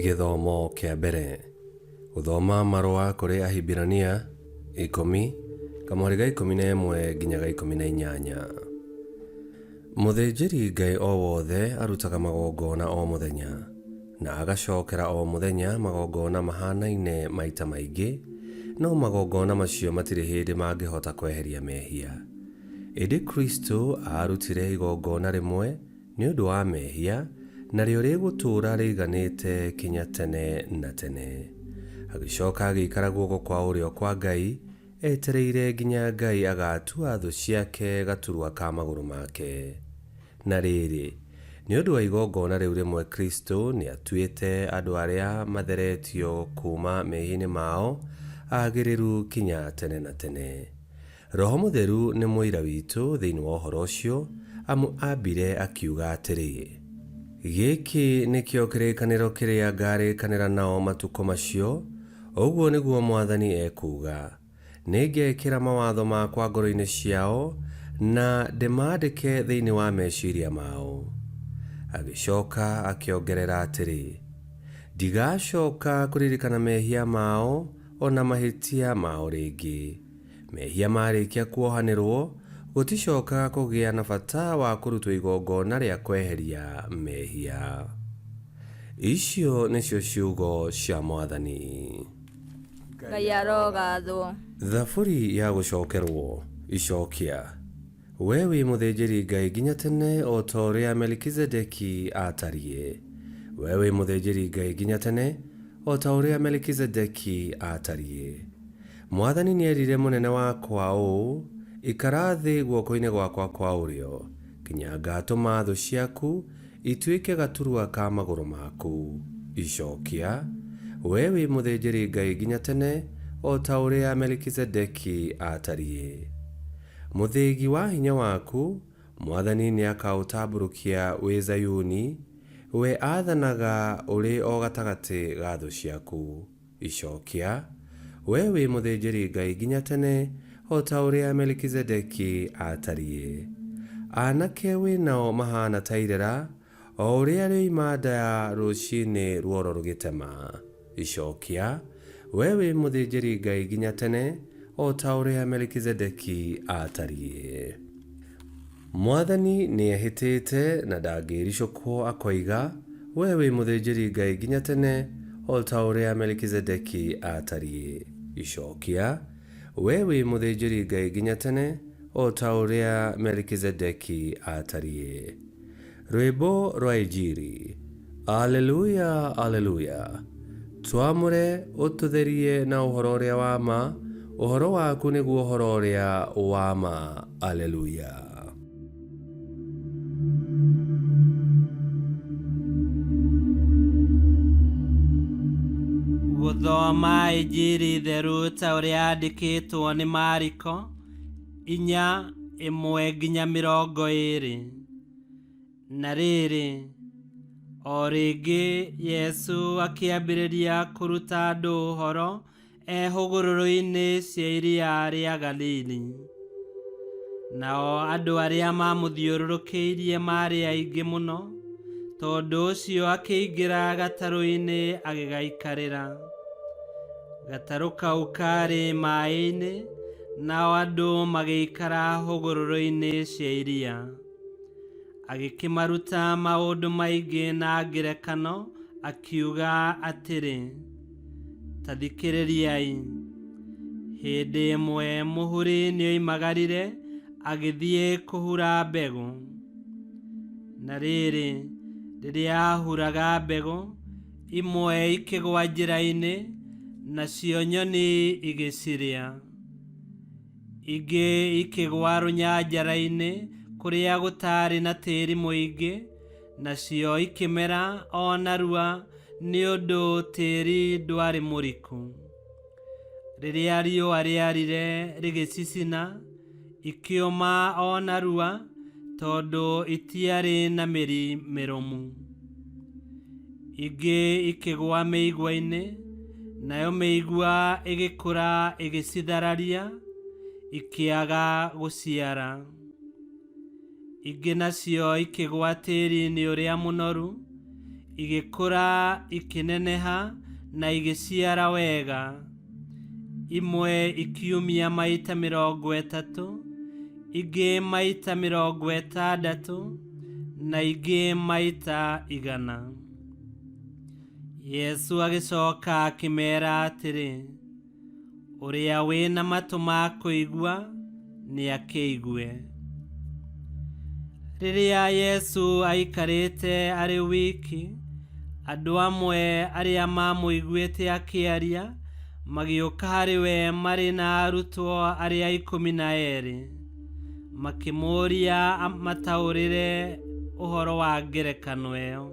Gĩthomo kĩa mbere. Gũthoma marũa kũrĩ Ahibirania ikũmi, kamũhari ga 11 nginya ga 18. Mũthĩnjĩri Ngai o wothe arutaga magongona o mũthenya, na agacokera o mũthenya magongona mahanaine maita maingĩ, no magongona macio matirĩ hĩndĩ mangĩhota kweheria mehia. Ĩndĩ Kristo aarutire igongona rĩmwe nĩ ũndũ wa mehia, narĩo rĩgũtũũra rĩiganĩte kinya tene na tene. Agĩcoka agĩikara guoko kwa ũrĩo kwa Ngai, etereire nginya Ngai agaatua thũ ciake gaturwa ka magũrũ make. Na rĩrĩ, nĩ ũndũ wa igongona rĩu rĩmwe Kristo nĩatuĩte andũ arĩa matheretio kuuma mehia-inĩ mao agĩrĩru kinya tene na tene. Roho Mũtheru nĩ mũira witũ thĩinĩ wa ũhoro ũcio, amu aambire akiuga atĩrĩ, Gĩkĩ nĩkĩo kĩrĩkanĩro kĩrĩa ngarĩkanĩra nao matukũ macio, ũguo nĩguo Mwathani ekuuga, Nĩngekĩra mawatho makwa ngoro-inĩ ciao, na ndĩmaandĩke thĩinĩ wa meciria mao. Agĩcoka akĩongerera atĩrĩ, Ndigacoka kũririkana mehia mao o na mahĩtia mao rĩngĩ. Mehia marĩkia kuohanĩrwo, gũticokaga kũgĩa na bata wa kũrutwo igongona rĩa kweheria mehia. Icio nĩcio ciugo cia Mwathani. Ngai arogathwo. Thaburi ya gũcokerwo. Icokia. Wee wĩ mũthĩnjĩri-Ngai nginya tene o ta ũrĩa Melikizedeki aatariĩ. Wee wĩ mũthĩnjĩri-Ngai nginya tene o ta ũrĩa Melikizedeki aatariĩ. Mwathani nĩerire mũnene wakwa ũũ, Ikara thĩ guoko-inĩ gwakwa kwa ũrĩo, nginya ngaatũma thũ ciaku ituĩke gaturwa ka magũrũ maku. Icokia. Wee wĩ mũthĩnjĩri-Ngai nginya tene o ta ũrĩa Melikizedeki aatariĩ. Mũthĩgi wa hinya waku, Mwathani nĩakaũtambũrũkia wĩ Zayuni, we aathanaga ũrĩ o gatagatĩ ga thũ ciaku. Icokia. Wee wĩ mũthĩnjĩri-Ngai nginya tene, o ta ũrĩa Melikizedeki aatariĩ. Aanake wĩ nao mahaana ta irera, O ũrĩa rĩoima nda ya rũcinĩ ruoro rũgĩtema. Icokia. Wee wĩ mũthĩnjĩri-Ngai nginya tene, o ta ũrĩa Melikizedeki aatariĩ. Mwathani nĩehĩtĩte na ndangĩĩricũkwo akoiga, Wee wĩ mũthĩnjĩri-Ngai nginya tene, o ta ũrĩa Melikizedeki aatariĩ. Icokia. Wee wĩ mũthĩnjĩri-Ngai nginya tene, o ta ũrĩa Melikizedeki aatariĩ. Rwĩmbo rwa Injiri. Aleluya, Aleluya. Twamũre ũtũtherie na ũhoro ũrĩa wa ma, ũhoro waku nĩguo ũhoro ũrĩa wa ma. Aleluya. Gũthoma Injiri theru ta ũrĩa yandĩkĩtwo nĩ Mariko 4:1-20. Na rĩrĩ, o rĩngĩ Yesũ akĩambĩrĩria kũruta andũ ũhoro e hũgũrũrũ-inĩ cia iria rĩa Galili. Nao andũ arĩa maamũthiũrũrũkĩirie maarĩ aingĩ mũno, tondũ ũcio akĩingĩra gatarũ-inĩ agĩgaikarĩra. Gatarũ kau kaarĩ maĩ-inĩ, nao andũ magĩikara hũgũrũrũ-inĩ cia iria. Agĩkĩmaruta maũndũ maingĩ na ngerekano, akiuga atĩrĩ, Ta thikĩrĩriai. Hĩndĩ ĩmwe mũhuri nĩoimagarire agĩthiĩ kũhura mbegũ. Na rĩrĩ, rĩrĩa aahuraga mbegũ, imwe ikĩgwa njĩra-inĩ, nacio nyoni igĩcirĩa. Ingĩ ikĩgwa rũnyanjara-inĩ kũrĩa gũtaarĩ na tĩri mũingĩ, nacio ikĩmera o narua nĩ ũndũ tĩri ndwarĩ mũriku. Rĩrĩa riũa rĩarire rĩgĩcicina, ikĩũma o narua tondũ itiarĩ na mĩri mĩrũmu. Ingĩ ikĩgũa mĩigua-inĩ, nayo mĩigua ĩgĩkũra ĩgĩcithararia, ikĩaga gũciara. Ingĩ nacio ikĩgũa tĩri-inĩ ũrĩa mũnoru, Igĩkũra ikĩneneha na igĩciara wega, imwe ikiumia maita 30, ingĩ maita 60, na ingĩ maita 100. Yesu agĩcoka akĩmeera atĩrĩ, ũrĩa wĩna matũ ma kũigua nĩakĩigue. Rĩrĩa Yesu aikarĩte arĩ wiki, andũ amwe arĩa maamũiguĩte akĩaria magĩũka harĩ we marĩ na arutwo arĩa 12, makĩmũũria amataũrĩre ũhoro wa ngerekano ĩyo.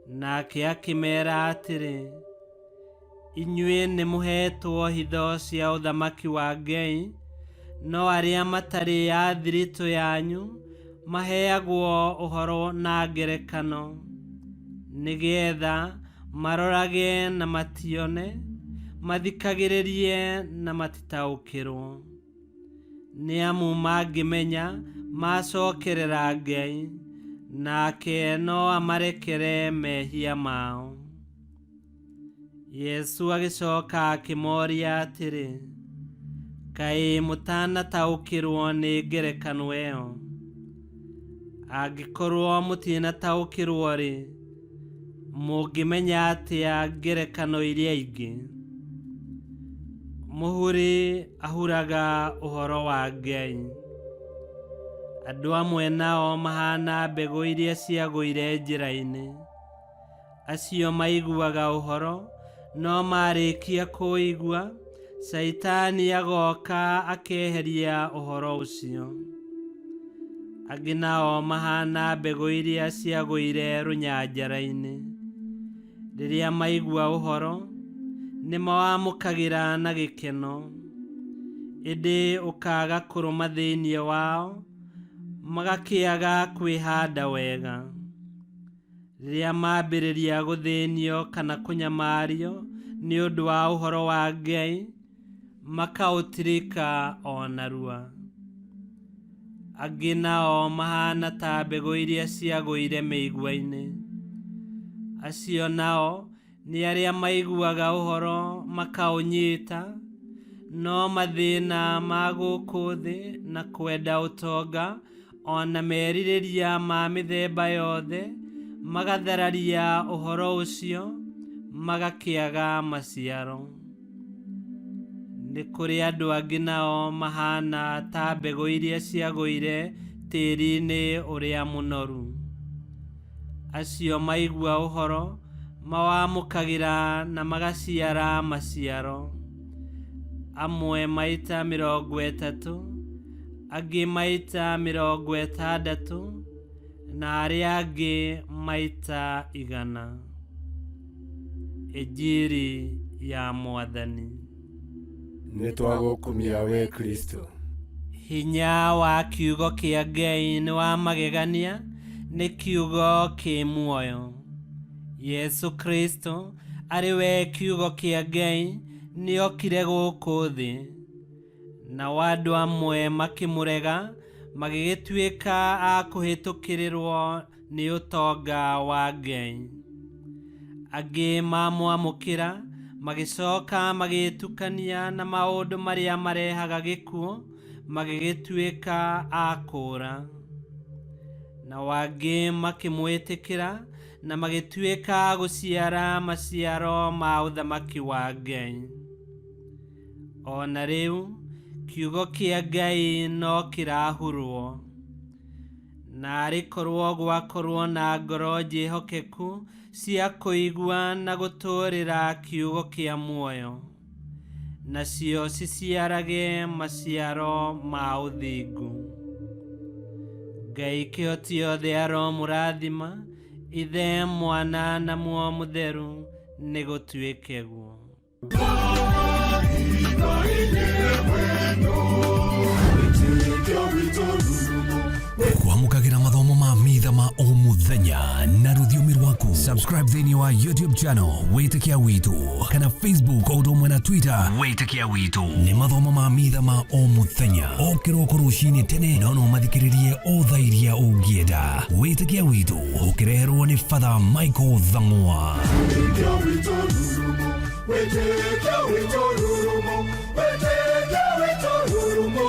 Nake akĩmeera atĩrĩ, inyuĩ nĩmũheetwo hitho cia ũthamaki wa Ngai, no arĩa matarĩ a thiritũ yanyu maheagwo ũhoro na ngerekano, nĩgeetha marorage na matione, mathikagĩrĩrie na matitaũkĩrwo. Nĩ amu mangĩmenya macokerera Ngai, nake no amarekere mehia mao. Yesu agĩcoka akĩmoria atĩrĩ, kaĩ mũtanataũkĩrwo nĩ ngerekano ĩyo? Angĩkorwo mũtinataũkĩrwo-rĩ, mũngĩmenya atĩa ngerekano iria ingĩ? Mũhuri ahuraga ũhoro wa Ngai. Andũ amwe nao mahana mbegũ iria ciagũire njĩra-inĩ. Acio maiguaga ũhoro, no marĩkia kũigua, Caitani agoka akeheria ũhoro ũcio. Angĩ nao mahana mbegũ iria ciagũire rũnyanjara-inĩ. Rĩrĩa maigua ũhoro, nĩmawamũkagĩra na gĩkeno, ĩndĩ ũkaaga kũrũma thĩinĩ wao, magakĩaga kwĩhanda wega. Rĩrĩa mambĩrĩria gũthĩnio kana kũnyamario nĩ ũndũ wa ũhoro wa Ngai, makaũtirika o narua. Angĩ nao mahana ta mbegũ iria ciagũire mĩigua-inĩ. Acio nao nĩ arĩa maiguaga ũhoro makaũnyita, no mathĩna ma gũkũ thĩ na kwenda ũtonga o na merirĩria ma mĩthemba yothe magathararia ũhoro ũcio, magakĩaga maciaro. Nĩ kũrĩ andũ angĩ nao mahana ta mbegũ iria ciagũire tĩĩri-inĩ ũrĩa mũnoru. Acio maigua ũhoro mawamũkagĩra na magaciara maciaro, amwe maita 30, angĩ maita 60, na arĩa angĩ maita 100. Injiri ya Mwathani. Nĩtwagũkumia we Kristo. Hinya wa kiugo kĩa Ngai nĩ wa magegania, nĩ kiugo kĩ muoyo. Yesu Kristo arĩ we kiugo kĩa Ngai nĩokire gũkũ thĩ, nao andũ amwe makĩmũrega, magĩgĩtuĩka a kũhĩtũkĩrĩrwo nĩ ũtonga wa Ngai. Angĩ mamwamũkĩra, magĩcoka magĩĩtukania na maũndũ marĩa marehaga gĩkuũ, magĩgĩtuĩka a kũũra. Nao angĩ makĩmwĩtĩkĩra na magĩtuĩka a gũciara maciaro ma ũthamaki wa Ngai. O na rĩu kiugo kĩa Ngai no kĩrahurwo, na arĩ korwo gwakorwo na ngoro njĩhokeku cia kũigua na gũtũũrĩra kiugo kĩa muoyo, nacio ciciarage maciaro ma ũthingu. Ngai kĩhoti othe aromũrathima, Ithe, Mwana na Muoyo Mũtheru, nĩ gũtuĩke guo. Kwamũkagĩra mathomo ma mitha ma ma o muthenya na rũthiomi rwaku. Subscribe thĩinĩ wa YouTube channel Wĩtĩkia Witũ kana Facebook o ũndũ ũmwe na Twitter Wĩtĩkia Witũ. Nĩ mathomo ma mitha ma o mũthenya o kĩroko rũcinĩ tene, no no mathikĩrĩrie o thaa iria ũngĩenda. Wĩtĩkia Witũ ũkĩreherwo nĩ Father Michael Thang'wa. Wĩtĩkia witũ rurumo, wĩtĩkia witũ rurumo.